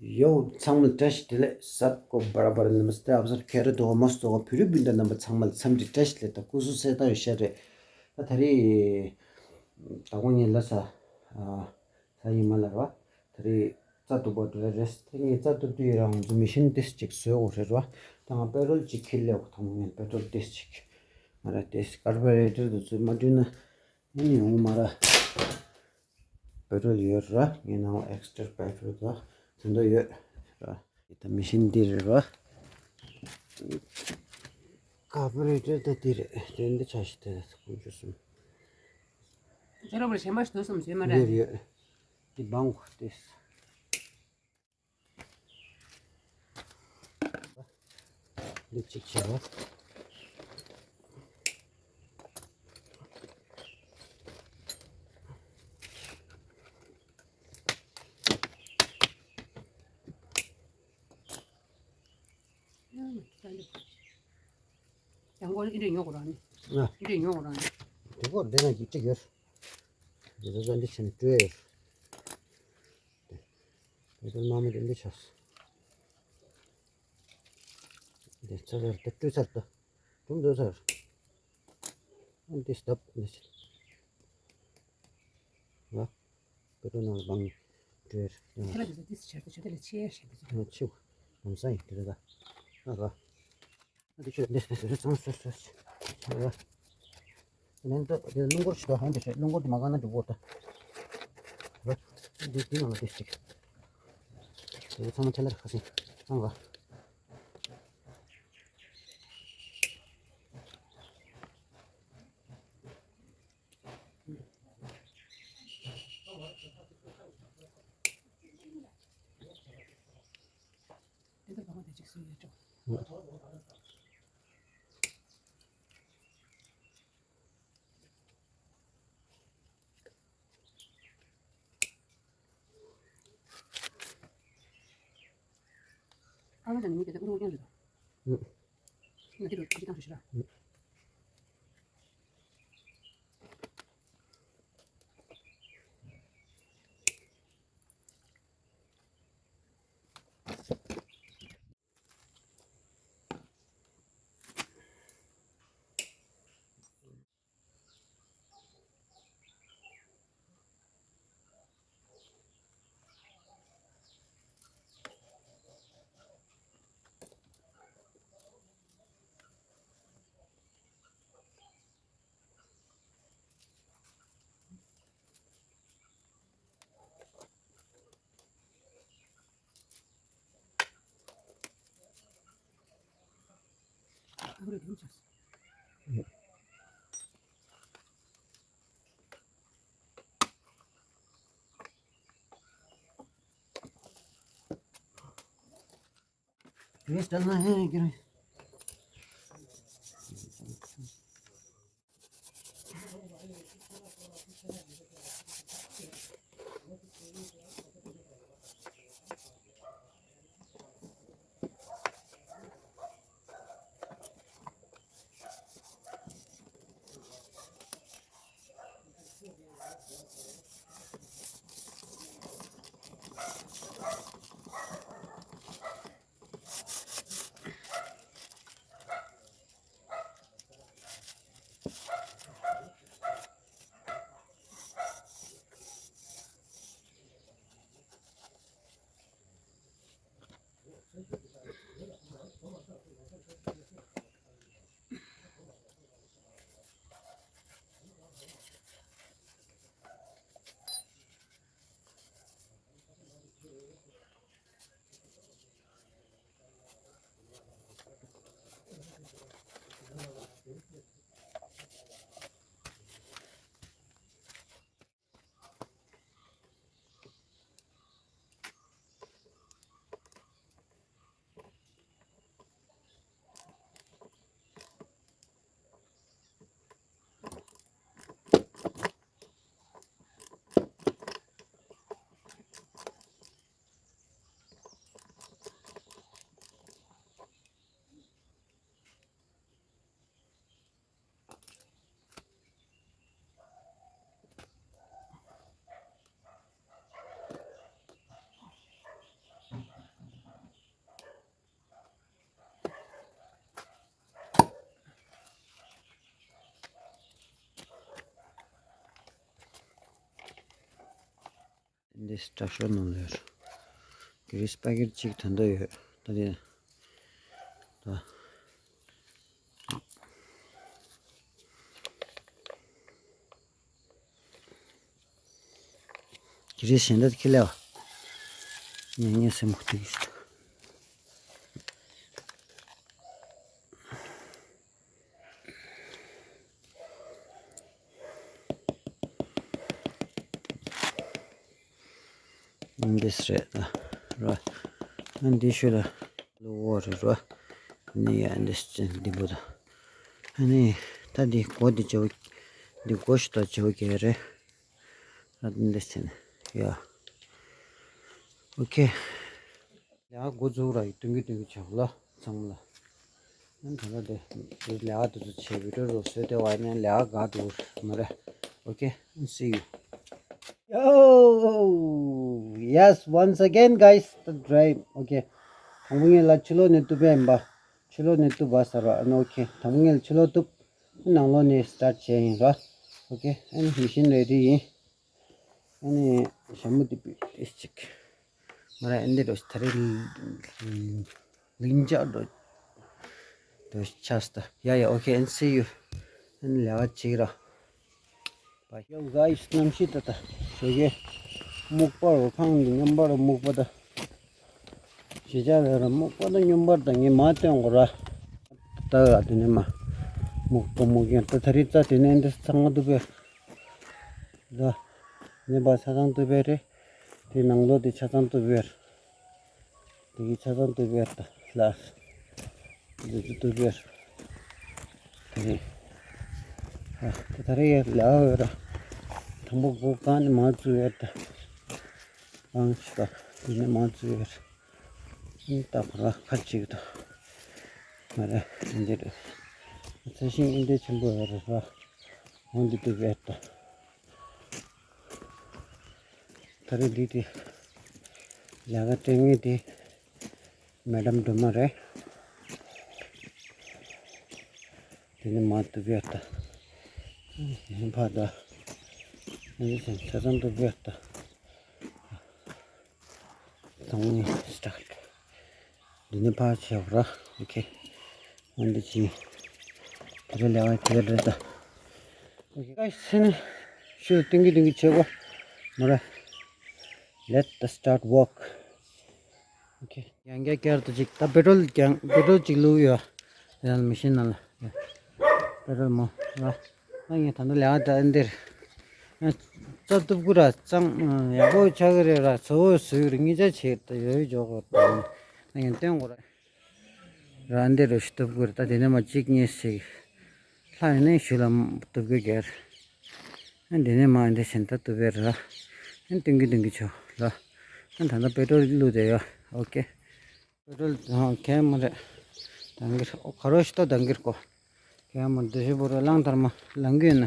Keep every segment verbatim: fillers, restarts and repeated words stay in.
ཡོ། ཚང་མ་ལ་བཀྲ་ཤིས་བདེ་ལེགས། सबको बराबर नमस्ते, आप सब खैर तो मस्त होगा। བོད་རིགས་སྤུན་ཟླ་རྣམ་པ་ཚང་མ་ལ་འཚམས་འདྲི་བཀྲ་ཤིས་བདེ་ལེགས་དང་སྐུ་གཟུགས་གསལ་ཐང་ཡོད་ཤག་རེད། ད་ད་རེས་ད་དགོང་ངས་ལ་ས་ཨ་ས་ཡིན་མ་ལ་ར་བ། ད་རེས་རྩྭ་གཏུབ་པ་འགྲོ་ཡ་རེད། ད་ངས་རྩྭ་གཏུབ་དུས་ཡིན་རང་ང་ཚོ་མི་ཤིན་ཏིས་ཅིག་བཟོས་འོ་རེད་ར་བ། ད་ང་པེ་ཊོལ་ཅིག་ཁྱེར་སླེབས་འོ། ད་ངས་པེ་ཊོལ་ཏིས་ཅིག་ང་ར་ཏིས་ཀར་བོ་རེ་ཊར་དུ་ཚུད་མ་འདུས་ན། ཨེ་ནི་ཡོང་མ་ར། པེ་ཊོལ་ཡོད་ར། ངའི་ནང་ཨེག་སི་ཊར་པེ་ཊོལ་དང་དེ་འདྲ་ཡོད་ར། ད་མི་ཤིན་འདི་རེད་ར། ཀར་བོ་རེ་ཊར་ད་འདི་རེད། དེ་འདི་ཆ་ཞིག་དེ་དགུ་བཅུ་གསུམ། ཁྱེད་རང་བར་ཞེ་མ་ཞིག་འདུག་བསམ་ཞེ་མ་ར། ཡོད་ཡོད། འདི་བང་ཁུ་ཏེས། འདི་གཅིག་བྱས་པ། ཡང་སྒོ་འདི་འདྲས་ཉོ་དགོས་རང་ནི། ཨ། འདི་འདྲས་ཉོ་དགོས་རང་ནི། དེ་སྒོ་འདི་ན་གཅིག་ཡོད། འདི་ཚོ་འདི་ཕྱིན་སྤྲོད་ཡོད། དེ་ཚོ་མ་མོ་དེ་འདི་ཆགས། འདི་ཚར་ཚར་དེ་སྤྲོད་ཚར་དུ། གྲུམ་འདི་ཚར། ཨ་འདི་སྟབས་འདི་ཆགས། ང་པེ་ཊོལ་ནང་ལ་བང་སྤྲོད་ཡོད། ཁྱེད་རང་འདི་ཚོ་འདི་ཆར་དུ་ཆོ་དེ་ལ་ཆེ་ཞེས་འདི་ཚོ། ང་ཆེ་བ། ལམ་སང་ཡིན་དེ་རེད་ད། ཨ་ར། འདི་ཆོས་འདི་ཚོས་ཚོས་ཚོས་ཚོས། ཨ། ནན་ཏོ་འདི་རླུང་འཁོར་ཞིག་ཏུ་ཧང་དུ་ཆོས་རླུང་འཁོར་འདི་མ་གང་ན་འགྲོ་གོ་ད། ཨ། འདི་འདི་ནང་ལ་འདི་ཞིག་འདི་ཚང་མ་ཁྱེད་ལ་ཁ་སིང་ཚང་ག་དེ་ལྟར་བ་མ་དེ་གཅིག་སུ་ཡོད་ཅོག་ཨ་མ་དང་ནི་དེ་ལྟར་ཨུ་རུ་ཨུ་རུ་རེད་དོ། ང་དེ་དུ་ཁ་ཅིག་བཏང་ཞིག་ཞིག་ར། འདི་སི་ཊག་ཤར་ནང་ལ་ཡོད། གི་རིས་པ་ཀེཊ་གཅིག་ད་འདི་ཡོད། ད་འདི་ད། གི་རིས་གཞན་དག་ཁྱི་ལས་བ། ངས་ངས་སེམས་ཁུ་ཐུག་ཞིག་འདི་སི་རེད་ད། ར། ཨ་འདི་ཤུ་ལ། ལོ་བོ་རེད་ར། ནི་ཡ་འདི་སི་འདི་བོ་ད། ཨ་ནི་ད་འདི་གོ་འདི་བྱེའུ། འདི་གོ་ཤུ་ད་བྱེའུ་ག་རེད། ཨ་འདི་སི་ཡ། ཨོ་ཁེ། ལས་ཀ་འགོ་འཛུགས་ར་ཡི་སྟོན་གི་སྟོན་གི་ཆོག་ལ་ཚང་མ་ལ། ཨ་ད་ལ་དེ་དེ་ལས་ཀ་དེ་ཚོ་བྱེད་བི་ཌིའོ་རོ་བཟོས་ཏེ་བ་ནས་ལས་ཀ་ག་འགྲོ་མ་རེད། ཨོ་ཁེ། See you. Yo, yes, once again, guys, the drive. Okay. དང་པོ་ངས་ལ་ཕྱི་ལོགས་ནས་གཏུབ་པ་ཡིན་པ། ཕྱི་ལོགས་ནས་གཏུབ་པ་ཟེར་བ། ཨ་ནི་ཨོ་ཁེ། དང་པོ་ངས་ལ་ཕྱི་ལོགས་གཏུབ། ནང་ལོགས་ནས་སི་ཊར་ཊི་བྱས་ཡིན་ར། ཨོ་ཁེ། ཨ་ནི་མེ་ཤིན་རེ་ཌི་ཡིན། ཨ་ནི་ཞྭ་མོ་འདི་བི་ཨེ་ཅིག་མ་ར་ཨེ་འདི་རོ་ད་རེ་ལིང་ཅག་འགྲོ་འགྲོ་ཆགས་སོང་། ཡ་ཡ། ཨོ་ཁེ། ཨེན་སི་ཡུ། ཨ་ནི་ལས་ཀ་བྱེད་ར། བ། ཡོ་གཱ་ཡིས་གནམ་གཤིས་ད་ལྟ་ཞོགས་ཀས་སྨུག་པ་རུ་ཁང་གི་སྙོམས་པ་རུ་སྨུག་པ་ད། ཞེ་ཆགས་རེད་ར། སྨུག་པ་ད་སྙོམས་པར་ད་ངས་མ་སྟོན་གོ་ར། ད་ག་དེ་ནས་མ་སྨུག་པ་སྨུག་ཡང་ད་ད་རེས་རྩ་དེ་ནས་འདི་ཚང་མ་འདུག་པས། ད་ནས་པ་ཆ་ཚང་འདུག་པས་རེད། དེ་ནང་ལོགས་དེ་ཆ་ཚང་འདུག་པས། དེ་གི་ཆ་ཚང་འདུག་པས་ད་ལ། འདི་ཚོ་འདུག་པས། དེ་རེད། ད་ད་རེས་ཡར་ལ་ཡོད་ར། དང་པོ་སྒོ་གང་ནས་མ་བཙུགས་ཡོད་ད། ཨང་ཤི་ཀ་དེ་ནས་མ་བཙུགས་ཡོད་ར། ཨིན་ད་ཁོ་ར་ཁ་ཅིག་ད། ང་ར་ཨིན་དེ་རེད། ཚ་ཤིང་ཨིན་དེ་ཆེན་པོ་ཡོད་རེད་ར། འོན་ཏེ་དེ་བས་ད། ད་རེས་འདི་དེ་ལས་ཀ་སྤྲད་མཁན་དེ་མེ་ཌམ་སྒྲོལ་མ་རེད། དེ་ནི་མ་ཏུ་བེར་ད། ཕ་ད། ཆ་ཚང་ཏུ་བེར་ད། ཚང་མ་སི་ཊར་ཊི། འདི་ནི་ཕར་བྱས་པ་ར། ཨོ་ཁེ། འོན་ཏེ་ཅི། དེ་རེ་ལས་པ་དེ་རེད་ད། ཨོ་ཁེ། ཨ་སེ་ནི་ཤུ་ཏིང་གི་ཏིང་གི་བྱེད་གོ་མ་ར། Let the start work. ཨོ་ཁེ། ཡང་བསྐྱར་བསྐྱར་དུ་ཅིག་ད་པེ་ཊྲོལ་ཀྱང་པེ་ཊྲོལ་ཅིག་བླུགས་ཡོད། ཡང་མེ་ཤིན་ནང་ལ། པེ་ཊྲོལ་མོ་ར། ཨ་ངས་ད་ལྟ་ལས་ཀ་ད་ཨ་འདིར། ཨ་རྩ་གཏུབ་ཀུ་ར་གཙང་ཡག་པོ་ཆགས་ཀྱི་རེད་ར། གཙོ་བོ་ཟུག་རེད། ངེད་ཅག་བྱེད་ད་ཡོད་འཇོག་གོ་ད་ཨ་ངས་སྟོན་གོ་ར། ར་འདི་རུ་ཞིག་གཏུབ་དགོས་རེད། ད་དེ་ནས་མ་གཅིག་གཉིས་ཤིག་ལྷག་ཡོང་ནས་ཞུ་ལ་གཏུབ་དགོས་གལ། ཨ་འདི་ནས་མ་འདི་བཞིན་ད་གཏུབ་པའི་ར། ཨ་ཏིང་གི་ཏིང་གི་ཆོག་ལ། ཨ་ད་ལྟ་པེ་ཊྲོལ་བླུགས་བསྡད་ཡོད། ཨོ་ཁེ། པེ་ཊྲོལ་ཧང་གལ་མ་རེད། དང་གིར་ཁ་རོ་ཤི་ཏོ་དང་གིར་ཀོ། གལ་མ་འདི་ཤི་བོ་རོ་གླང་དར་མ་གླང་གི་ན།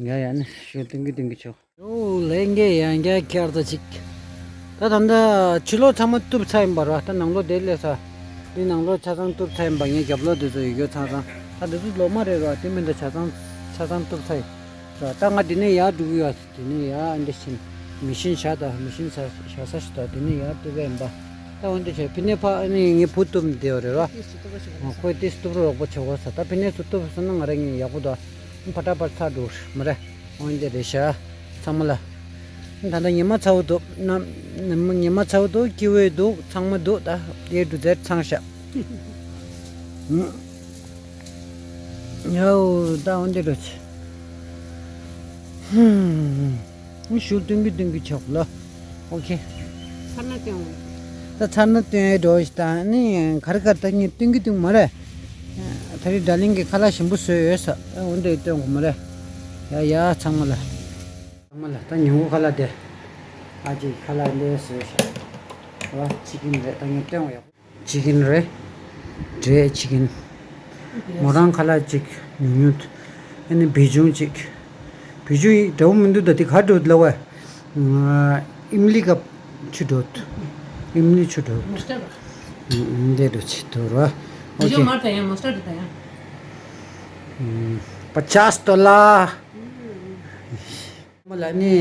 ཡ་ཡ་ནི་ཤི་ཏིང་གི་ཏིང་གི་ཆོག་ཡོ་ལྷན་རྒྱས་ཡང་བསྐྱར་བསྐྱར་དུ་ཅིག་ད་ད་ལྟ་ཕྱི་ལོགས་ཚང་མ་གཏུབ་ཚར་ཡིན་པ་ར། ད་ནང་ལོགས་དེ་སླེབས་ཚར། འདི་ནང་ལོགས་ཆ་ཚང་གཏུབ་ཚར་ཡིན་པ། ངའི་རྒྱབ་ལོགས་དེ་ཚོ་ཡོད་རྒྱུ་ཚང་ཚང་། ད་འདི་ཚོ་ལོ་མ་རེད་ར། དེ་མིན་ད་ཆ་ཚང་ཆ་ཚང་གཏུབ་ཚར་ཡིན་ར། ད་ང་འདི་ནས་ཡར་འགྲོ་གི་ཡོད། འདི་ནས་ཡར་འདི་བཞིན་མེ་ཤིན་བཞག་ད་མེ་ཤིན་བཞག་བཞག་ས་ཞིག་ད་འདི་ནས་ཡར་གཏུབ་ཡིན་པ། ད་འོན་ཏེ་བྱས་ཕི་ནས་ཕ་ཨ་ནི་ངའི་བུ་གཏུབ་བསྡད་ཡོད་རེད་ར། ཁོས་ཏིས་གཏུབ་རོགས་པ་བྱེད་དགོས་ས། ད་ཕི་ནས་སུ་གཏུབ་སོང་ན་ང་རང་ངས་ཡག་པོ་ད་ཕ་ཏྲ་པར་ཚར་འགྲོ་མ་རེད། འོན་ཏེ་རེད་ཤག་ཚང་མ་ལ། ད་ལྟ་ཉི་མ་ཚ་བོ་འདུག་ན་ཉི་མ་ཚ་བོ་འདུག་སྐྱིད་པོ་འདུག་ཚང་མ་འདུག་ད་ཡེ་འདུག་ཟེར་ཚང་ཤག་ཡའོ་ད་འོན་ཏེ་འགྲོ་ཆེ། ཤུ་ཏུང་གི་ཏུང་གི་ཆོག་ལ། ཨོ་ཁེ། ཚར་ན་སྟོན། ད་ཚར་ན་སྟོན་ཡས་འགྲོ་ཞིག་ད་ནི་ག་རེ་ག་རེ་ད་ངས་སྟོན་གི་སྟོན་མ་རེད། ད་རེས་ཌར་ལིང་གི་ཁ་ལག་ཞིམ་པོ་བཟོས་ཡོད་ས། འོན་ཏེ་སྟོན་དགོས་མ་རེད། ཡ་ཡ་ཚང་མ་ལ། ཚང་མ་ལ་ད་ཉིན་གུང་ཁ་ལག་དེ། ཨ་ཅེ་ཁ་ལག་འདི་བཟོས་ཤག་ཨ་ཅི་ཀིན་རེད། ད་ངས་སྟོན་དགོས་ཡག་ཅི་ཀིན་རེད། འབྲས་ཅི་ཀིན། མོ་རང་ཁ་ལག་ཅིག་ཉུང་ཉུང་། ཨ་ནི་བི་ཇུང་ཅིག་བི་ཇུང་ཡི་འདྲ་བོ་མི་འདུག་ད་དེ་ག་འགྲོ་ལ་བས། ཨིམ་ལི་ག་ཆུ་འགྲོ། ཨིམ་ལི་ཆུ་འགྲོ། འདི་འགྲོ་ཆི་འདུག་ར། ཨོ་ཁེ། ཕ་ཅཱས་ཏོ་ལ། ལ་ནི་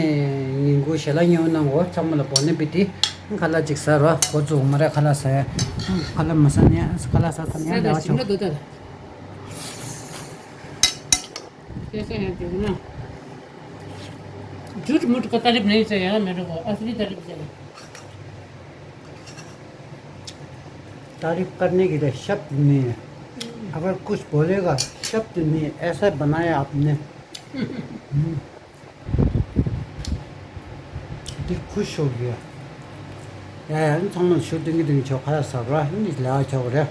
ཉིན་གུང་ཞལ་ལག་ཉོ་གནང་གོ། ཚང་མ་ལ་བོ་ནི་པི་ཏི། ཁ་ལག་ཅིག་ཟ་རོ། གོ་ཚུགས་མ་རེད། ཁ་ལག་ཟ་ཡ། ཁ་ལག་མ་ཟ་ནི་ཁ་ལག་ཟ་ས་ནི་ཟ་ཡ་ད་ཆོག་ཞིམ་ལ་འདུག་ད། कैसे हैं देखना। झूठ मूठ का तारीफ नहीं चाहिए ना मेरे को, असली तारीफ चाहिए। तारीफ करने के लिए शब्द नहीं है। अगर कुछ बोलेगा, शब्द नहीं है, ऐसा बनाया आपने। हम्म। दिल खुश हो गया। ཡ་ཡ། ཨ་ནི་ཚང་མ་ཞུ་ཏིང་གི་ཏིང་ཆོག་ཁ་ལག་ཟ་ར། ཨ་ནི་ལ་ཆོག་རེད།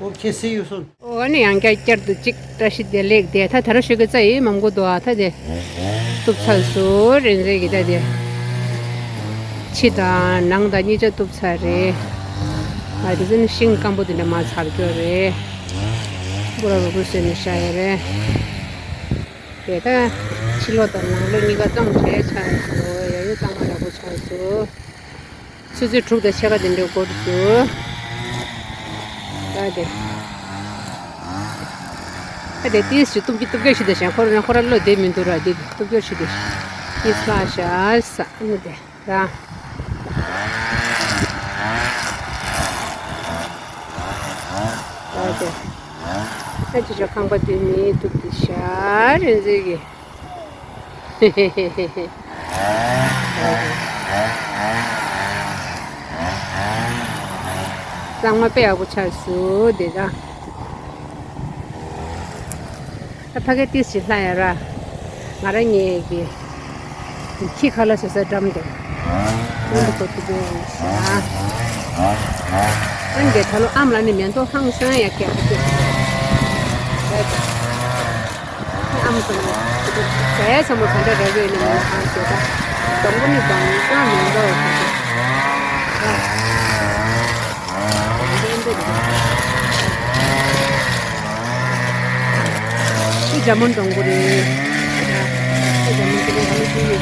Okay, see you soon. ཨོ་ཨ་ནི་ཡང་བསྐྱར་བསྐྱར་དུ་གཅིག་བཀྲ་ཤིས་བདེ་ལེགས་དེ། ད་ད་རུང་ཞུ་གི་རྩ་ཡི་མང་པོ་འདུག་ཨ། ད་དེ་གཏུབ་ཚར་སོང་། རིན་རེ་གི་ད་དེ་ཕྱི་དང་ནང་དང་གཉིས་ཆ་གཏུབ་ཚར་རེད། ཨ་དེ་ཚོ་ནི་ཤིང་སྐམ་པོ་དེ་འདྲ་མར་ཚར་གྱི་རེད། སྤུ་ར་རུ་རུ་བཟོས་ནས་བཞག་ཡོད་རེད། དེ་ད་ཕྱི་ལོགས་དང་ནང་ལོགས་གཉིས་ཀ་གཙང་བྱས་ཆགས་སོང་། ཡ་ཡོ་གཙང་མ་ཡག་པོ་ཆགས་སོང་། ཆུ་ཚོད་དྲུག་དང་ཕྱེད་ཀ་དེ་འདྲ་འགོར་སོང་། ད་དེ། ད་དེ་ཏིས་ཞིག་གཏུབ་ཀྱི་གཏུབ་རྒྱག་ཞིག་དེ་བཞིན་ཁོ་རང་ཁོ་རང་བློ་བདེ་མི་འདུག་ར། དེ་གཏུབ་རྒྱག་ཞིག་དེ་ཏིས་ལ་ཤ་ས་ནི་དེ་ར། ད་དེ། ད་ཅི་ཞོག་ཁང་པ་དེ་ནི་གཏུབ་དེ་ཤ་རེ་འཛེག་གི། གཙང་མ་དཔེ་ཡག་པོ་ཆགས་སོང་། དེ་དང་། ད་ཕ་གི་ཏིས་ཞིག་ལྷ་ཡ་ར། ང་རང་ངེད་ཀྱི་ཁྱི་ཁ་ལག་ཟ་ས་འགྲམ་དུ། འོན་ཏེ་གོ་ཐུབ་པའི་ཤ། འོན་ཏེ་ད་ལོ་ཨམ་ལ་ནི་མེ་ཏོག་ཧང་སང་ཡ་ཁྱད་པར་ཅན། ཨམ་སོང་ནས་ཟས་ཚང་མ་ག་འདྲ་རག་ཡོད་ནི་མིན་ཧང་ཞེས་ད། སྡོང་པོ་ནི་སྡོང་སང་མིན་འདུག་ཟེར་ཏེ། འདི་ཇ་མོན་སྡོང་པོ་རེད། འདི་ཇ་མོན་སྡོང་པོ་རེད།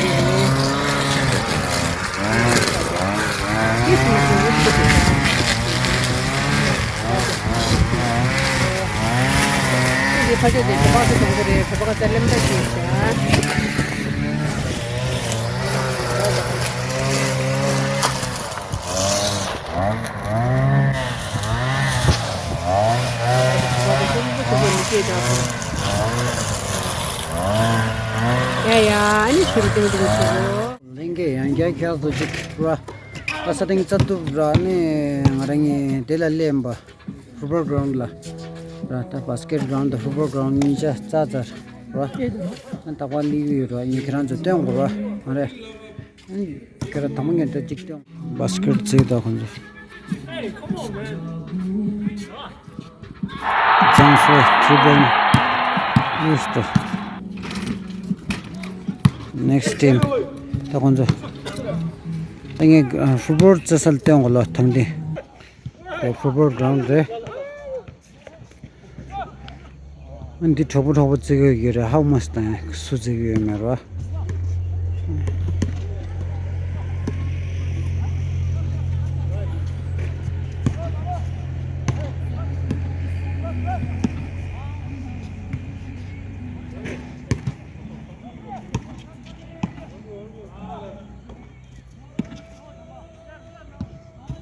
འདི་ཕ་ཆོས་དེ་ཇ་པག་ཏུ་གཏོང་གི་རེད། ཇ་པག་ས་ལེམ་ད་ཞིག་བྱ། ཡ་ཡ། ཨ་ནི་ཁྱོད་ཀྱིས་ཏིང་ཏིང་ཞུ། ལྷན་རྒྱས་ཡང་བསྐྱར་ཁྱེད་ཚོ་གཅིག་ར། ཨ་ས་སྟེང་རྩ་གཏུབ་ར་ནི་ང་རང་ངི་དེ་ལ་སླེབས་པ། ཕུཊ་བོལ་གྷ་རའུན་ཌི་ལ་ར། ད་བཱ་སི་ཀེཊ་གྷ་རའུན་ཌི་དང་ཕུཊ་བོལ་གྷ་རའུན་ཌི་གཉིས་ཆ་རྩ་རྩ་ར། ཨ་རྟག་པར་སླེབས་ཀྱི་ཡོད་ར། ངས་ཁྱེད་རང་ཚོ་སྟོན་དགོས་ར། མ་རེད། ཨ་ཁྱེད་རང་དང་པོ་ངས་ད་གཅིག་སྟོན། བཱ་སི་ཀེཊ་རྩེ་ད་ཁོང་ཚོ། ཛང་ཧྥེ་ཐི་རི་བལ་ཨིསཊ། ནེག་སི་ཊིམ། ད་ཁོང་ཚོ། ད་ངས་ཕུཊ་བོལ་རྩེ་ས་ལ་སྟོན་དགོས་ལ། ཐང་འདི། ད་ཕུཊ་བོལ་གྷ་རའུན་ཌི་རེད། འདི་གྲོགས་པོ་གྲོགས་པོ་རྩེ་གི་ཡོད་རེད། ཧ་གོ་མ་སོང་། ད་སུ་རྩེ་གི་ཡོད་མེད་ར།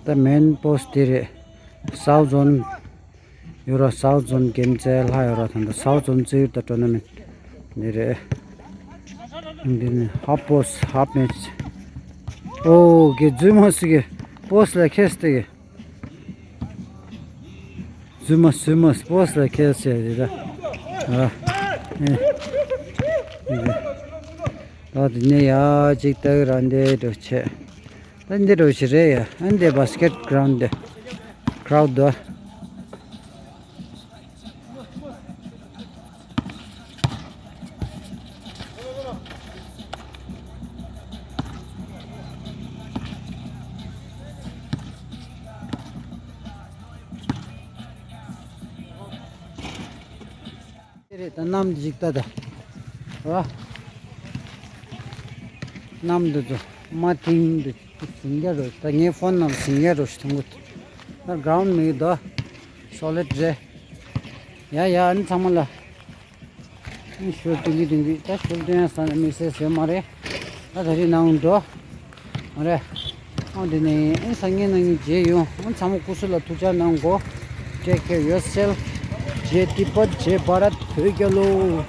ད་མེན་པོ་སི་ཊི་དེ་རེད། སའུ་ཐི་ཛོན་ཡོད་ར། སའུ་ཐི་ཛོན་གེམ་རྩེ་ལྷག་ཡོད་ར། ད་ལྟ་སའུ་ཐི་ཛོན་རྩེ་ཡུལ་དང་ཊོར་ན་མེན་ཊི་འདི་རེད། འདི་ནི་ཧབ་པོ་སི་ཊི་ཧབ་མེ་ཆི། ཨོ་གེ་རྫུན་མ་སི་གེ་པོ་སི་ཊི་ལ་ཁེལ་སི་ཏེ་གེ། རྫུན་མ་རྫུན་མ་པོ་སི་ཊི་ལ་ཁེལ་སི་རེད་ད། ཨ་ཨེ་ཨེ། ད་དེ་ནས་ཡ་གཅིག་ལྟ་གི་ར། འདི་འགྲོ་ཆེ། ད་འདི་འགྲོ་ཆེ་རེད་ཡ། ཨ་འདི་བཱ་སི་ཀེཊ་གྷ་རའུན་ཌི་འདི། ཁྲའུ་ཌི་འདུག་དེ་རེད། ད་གནམ་འདི་ཅིག་ལྟ་ད། ར། གནམ་འདི་ཚོ་མ་ཐིང་འདི་ཟིང་རྒྱ་རོ། ད་ངའི་ཕོན་ནང་ཟིང་རྒྱ་རོ་ཞིག་མཐོང་གི་འདུག་ད་གྷ་རའུན་ཌི་མེད་འདུག་སོ་ལིཌ་རེད། ཡ་ཡ། ཨ་ནི་ཚང་མ་ལ་ཨ་ནི་ཞུ་ཏིང་གི་ཏིང་གི། ད་ཞུ་སྟོན་ས་དམིགས་བསལ་བཟོས་མ་རེད། ད་ད་རེས་ནང་འགྲོ། ཨ་རེ། ཨང་དེ་ནས་ཨེ་སང་ཉིན་གནངས་ཉིན་མཇལ་ཡོང་། ཨང་ཚང་མ་སྐུ་གཟུགས་ལ་ཐུགས་ཅག་གནང་གོ། Take care yourself. Jai Tibetan, Jai Bharat, བོད་རྒྱལ་ལོ།